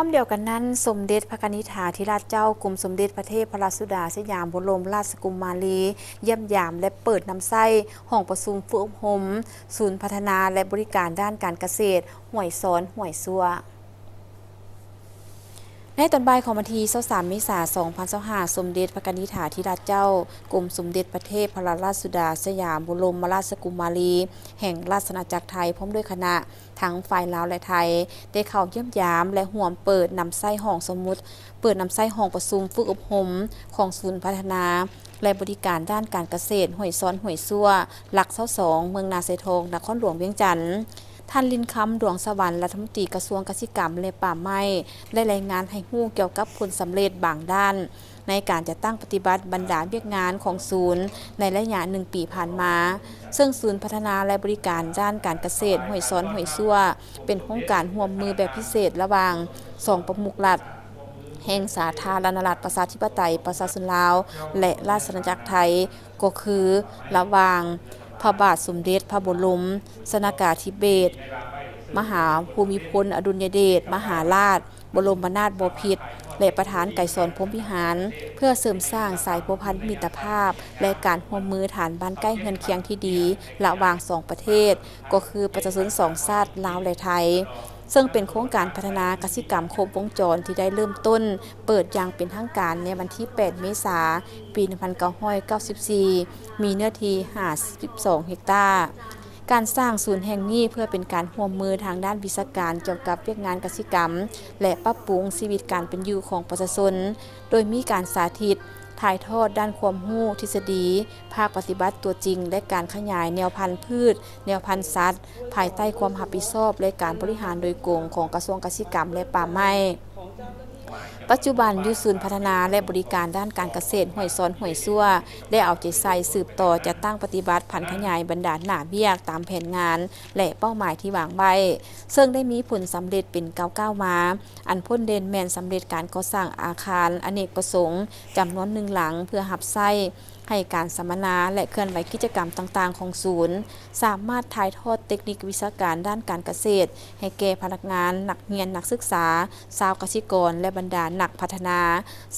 ພ້ອມດຽວກັນນັ້ນ, ສົມເດັດພະກະນິດຖາທິລາດເຈົ້າ ກົມສົມເດັດພະເທບພະລາຊສຸດາສະຫຍາມບໍລົມລາຊະກຸມມາລີ ຢ້ຽມຢາມ ແລະ ເປີດນຳໃຊ້ຫ້ອງປະຊຸມຝຶກອົບຮົມສູນພັດທະນາ ແລະ ບໍລິການດ້ານການກະເສດ ຫ້ວຍຊອນ ຫ້ວຍຊົ່ວ. ໃນຕອນບ່າຍຂອງວັນທີຊາວສາມ ເມສາ ສອງພັນຊາວຫ້າ, ສົມເດັດພະກະນິດຖາທິລາດເຈົ້າ ກົມສົມເດັດພະເທບພະລາຊສຸດາສະຫຍາມບໍລົມລາຊະກຸມມາລີ ແຫ່ງລາຊະອານາຈັກໄທ ພ້ອມດ້ວຍຄະນະ ທັງຝ່າຍລາວ ແລະ ໄທ ໄດ້ເຂົ້າຢ້ຽມຢາມ ແລະ ຮ່ວມເປີດນຳໃຊ້ຫ້ອງສະໝຸດ ເປີດນຳໃຊ້ຫ້ອງປະຊຸມຝຶກອົບຮົມຂອງສູນພັດທະນາ ແລະ ບໍລິການດ້ານການກະເສດ ຫ້ວຍຊອນ ຫ້ວຍຊົ່ວ ຫຼັກຊາວສອງ ເມືອງນາຊາຍທອງ ນະຄອນຫຼວງວຽງຈັນ. ທ່ານ ລິນຄຳ ດວງສະຫວັນ ລັດຖະມົນຕີກະຊວງກະສິກຳ ແລະ ປ່າໄມ້ ໄດ້ລາຍງານໃຫ້ຮູ້ກ່ຽວກັບຜົນສຳເລັດບາງດ້ານ ໃນການຈັດຕັ້ງປະຕິບັດບັນດາວຽກງານຂອງສູນໃນໄລຍະໜຶ່ງປີຜ່ານມາ, ເຊິ່ງສູນພັດທະນາ ແລະ ບໍລິການດ້ານການກະເສດ ຫ້ວຍຊອນ ຫ້ວຍຊົ່ວ ເປັນໂຄງການຮ່ວມມືແບບພິເສດລະຫວ່າງສອງປະມຸກລັດ ແຫ່ງສາທາລະນະລັດ ປະຊາທິປະໄຕ ປະຊາຊົນລາວ ແລະ ລາຊະອານາຈັກໄທ ກໍຄື ລະຫວ່າງພະບາດສົມເດັດພະບໍລົມຊະນະກາທິເບດ ມະຫາພູມິພົນອະດຸນຍະເດດ ມະຫາລາດ ບໍລົມນາດບໍພິດ ແລະ ປະທານໄກສອນພົມວິຫານ ເພື່ອເສີມສ້າງສາຍພົວພັນມິດຕະພາບ ແລະ ການຮ່ວມມືຖານບ້ານໃກ້ເຮືອນຄຽງທີ່ດີ ລະຫວ່າງສອງປະເທດ ກໍຄືປະຊາຊົນສອງຊາດ ລາວ ແລະ ໄທ. ເຊິ່ງເປັນໂຄງການພັດທະນາກະສິກຳຄົບວົງຈອນທີ່ໄດ້ເລີ່ມຕົ້ນເປີດຢ່າງເປັນທາງການໃນວັນທີແປດ ເມສາ ປີໜຶ່ງພັນເກົ້າຮ້ອຍເກົ້າສິບສີ່ ມີເນື້ອທີ່ຫ້າສິບສອງເຮັກຕາ. ການສ້າງສູນແຫ່ງນີ້ເພື່ອເປັນການຮ່ວມມືທາງດ້ານວິຊາການກ່ຽວກັບວຽກງານກະສິກຳ ແລະ ປັບປຸງຊີວິດການເປັນຢູ່ຂອງປະຊາຊົນ, ໂດຍມີການສາທິດ ຖ່າຍທອດດ້ານຄວາມຮູ້ທິດສະດີ, ພາກປະຕິບັດຕົວຈິງ ແລະ ການຂະຫຍາຍແນວພັນພືດ, ແນວພັນສັດ ພາຍໃຕ້ຄວາມຮັບຜິດຊອບ ແລະ ການບໍລິຫານໂດຍກົງຂອງກະຊວງກະສິກຳ ແລະ ປ່າໄມ້. ປັດຈຸບັນຢູ່ສູນພັດທະນາ ແລະ ບໍລິການດ້ານການກະເສດ ຫ້ວຍຊອນ ຫ້ວຍຊົ່ວ ໄດ້ເອົາໃຈໃສ່ສືບຕໍ່ຈັດຕັ້ງປະຕິບັດຜັນຂະຫຍາຍບັນດາໜ້າວຽກຕາມແຜນງານ ແລະ ເປົ້າໝາຍທີ່ວາງໄວ້, ເຊິ່ງໄດ້ມີຜົນສຳເລັດເປັນກ້າວໆມາ. ອັນພົ້ນເດັ່ນແມ່ນສຳເລັດການກໍ່ສ້າງອາຄານອະເນກປະສົງຈຳນວນໜຶ່ງຫຼັງ ເພື່ອຮັບໃຊ້ໃຫ້ການສຳມະນາ ແລະ ເຄື່ອນໄຫວກິດຈະກຳຕ່າງໆຂອງສູນ, ສາມາດຖ່າຍທອດເຕັກນິກວິຊາການດ້ານການກະເສດໃຫ້ແກ່ພະນັກງານ, ນັກຮຽນ, ນັກສຶກສາ, ຊາວກະສິກອນ ແລະ ບັນດານັກພັດທະນາ,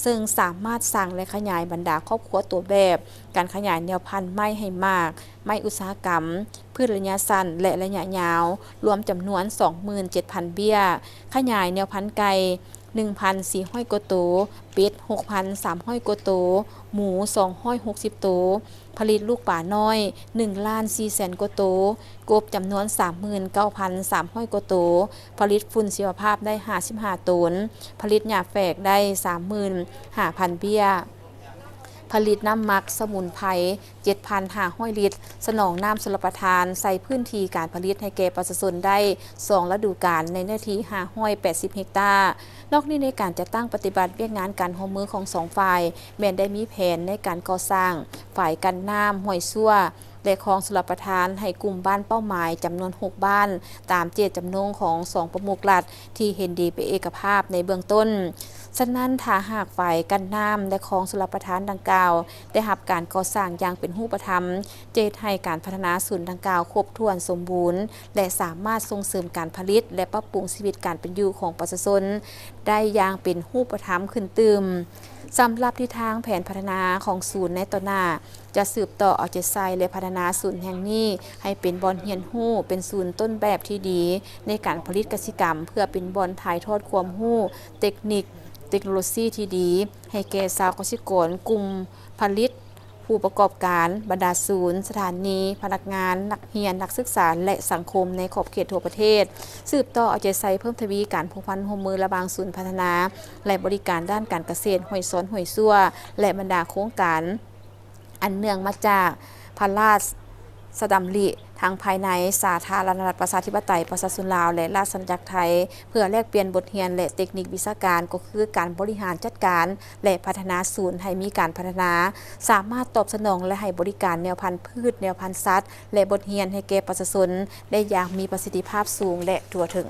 ເຊິ່ງສາມາດສ້າງ ແລະ ຂະຫຍາຍບັນດາຄອບຄົວຕົວແບບ, ການຂະຫຍາຍແນວພັນໄມ້ໃຫ້ໝາກ, ໄມ້ອຸດສາຫະກຳ, ພືດໄລຍະສັ້ນ ແລະ ໄລຍະຍາວ, ລວມຈຳນວນສອງໝື່ນເຈັດພັນເບ້ຍ, ຂະຫຍາຍແນວພັນໄກ່ ໜຶ່ງພັນສີ່ຮ້ອຍກວ່າໂຕ, ເປັດ ຫົກພັນສາມຮ້ອຍກວ່າໂຕ, ໝູ ສອງຮ້ອຍຫົກສິບໂຕ, ຜະລິດລູກປານ້ອຍ ໜຶ່ງລ້ານສີ່ແສນກວ່າໂຕ, ກົບຈຳນວນສາມໝື່ນເກົ້າພັນສາມຮ້ອຍກວ່າໂຕ, ຜະລິດຝຸ່ນຊີວະພາບໄດ້ຫ້າສິບຫ້າໂຕນ, ຜະລິດຫຍ້າແຝກໄດ້ສາມໝື່ນຫ້າພັນເບ້ຍ. ຜະລິດນ້ຳໝັກສະໝຸນໄພເຈັດພັນຫ້າຮ້ອຍລິດ, ສະໜອງນ້ຳຊົນລະປະທານໃສ່ພື້ນທີ່ການຜະລິດໃຫ້ແກ່ປະຊາຊົນໄດ້ສອງລະດູການ ໃນເນື້ອທີ່ຫ້າຮ້ອຍແປດສິບເຮັກຕາ. ນອກນີ້, ໃນການຈັດຕັ້ງປະຕິບັດວຽກງານການຮ່ວມມືຂອງສອງຝ່າຍ, ແມ່ນໄດ້ມີແຜນໃນການກໍ່ສ້າງຝາຍກັນນ້ຳຫ້ວຍຊົ່ວ ແລະ ຄອງຊົນລະປະທານໃຫ້ກຸ່ມບ້ານເປົ້າໝາຍຈຳນວນຫົກບ້ານ ຕາມເຈດຈຳນົງຂອງສອງປະມຸກລັດທີ່ເຫັນດີເປັນເອກະພາບໃນເບື້ອງຕົ້ນ. ສະນັ້ນ, ຖ້າຫາກຝາຍກັນນ້ຳ ແລະ ຄອງຊົນລະປະທານດັ່ງກ່າວໄດ້ຮັບການກໍ່ສ້າງຢ່າງເປັນຮູບປະທຳ, ຈະເຮັດໃຫ້ການພັດທະນາສູນດັ່ງກ່າວຄົບຖ້ວນສົມບູນ ແລະ ສາມາດສົ່ງເສີມການຜະລິດ ແລະ ປັບປຸງຊີວິດການເປັນຢູ່ຂອງປະຊາຊົນໄດ້ຢ່າງເປັນຮູບປະທຳຂຶ້ນຕື່ມ. ສຳລັບທິດທາງແຜນພັດທະນາຂອງສູນໃນຕໍ່ໜ້າ, ຈະສືບຕໍ່ເອົາໃຈໃສ່ ແລະ ພັດທະນາສູນແຫ່ງນີ້ໃຫ້ເປັນບ່ອນຮຽນຮູ້, ເປັນສູນຕົ້ນແບບທີ່ດີໃນການຜະລິດກະສິກຳ, ເພື່ອເປັນບ່ອນຖ່າຍທອດຄວາມຮູ້, ເຕັກນິກ, ເຕັກໂນໂລຊີທີ່ດີ ໃຫ້ແກ່ຊາວກະສິກອນ, ກຸ່ມຜະລິດ, ຜູ້ປະກອບການ, ບັນດາສູນ, ສະຖານີ, ພະນັກງານ, ນັກຮຽນ, ນັກສຶກສາ ແລະ ສັງຄົມໃນຂອບເຂດທົ່ວປະເທດ. ສືບຕໍ່ເອົາໃຈໃສ່ເພີ່ມທະວີການພົວພັນຮ່ວມມືລະຫວ່າງສູນພັດທະນາ ແລະ ບໍລິການດ້ານການກະເສດ ຫ້ວຍຊອນ ຫ້ວຍຊົ່ວ ແລະ ບັນດາໂຄງການ ອັນເນື່ອງມາຈາກພະລາຊະດຳລິທາງພາຍໃນສາທາລະນະລັດປະຊາທິປະໄຕປະຊາຊົນລາວ ແລະ ລາຊະອານາຈັກໄທ ເພື່ອແລກປ່ຽນບົດຮຽນ ແລະ ເຕັກນິກວິຊາການ, ກໍຄືການບໍລິຫານຈັດການ ແລະ ພັດທະນາສູນໃຫ້ມີການພັດທະນາ, ສາມາດຕອບສະໜອງ ແລະ ໃຫ້ບໍລິການແນວພັນພືດ, ແນວພັນສັດ ແລະ ບົດຮຽນໃຫ້ແກ່ປະຊາຊົນໄດ້ຢ່າງມີປະສິດທິພາບສູງ ແລະ ທົ່ວເຖິງ.